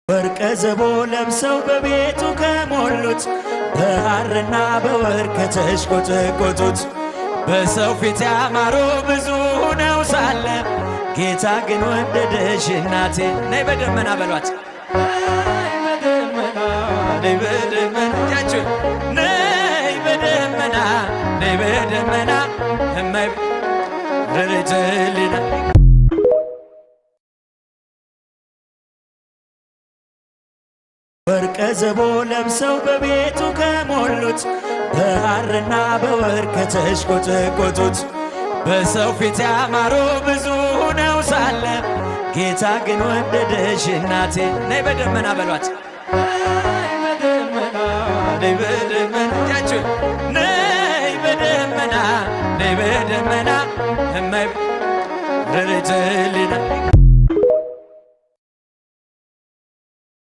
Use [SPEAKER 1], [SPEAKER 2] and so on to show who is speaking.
[SPEAKER 1] ወርቀ ዘቦ ለብሰው በቤቱ ከሞሉት፣ በሐርና በወርቅ ከተሽቆጠቆጡት፣ በሰው ፊት ያማሩ ብዙ ሆነው ሳለ ጌታ ግን ወደደሽ እናቴ። ነይ በደመና በሏት። ነይ በደመና፣ ነይ በደመና፣ እጃችሁን፣ ነይ በደመና፣ ነይ በደመና እማይ ረረጀልና። ወርቀ ዘቦ ለብሰው በቤቱ ከሞሉት፣ በሐርና በወርቅ ከተሽቆጠቆጡት፣ በሰው ፊት ያማሩ ብዙ ሆነው ሳለ ጌታ ግን ወደደሽ እናቴ። ነይ በደመና በሏት። ነይ በደመና፣ ነይ በደመና፣ እጃችሁን፣ ነይ በደመና፣ ነይ በደመና እማይ ረረጀልና።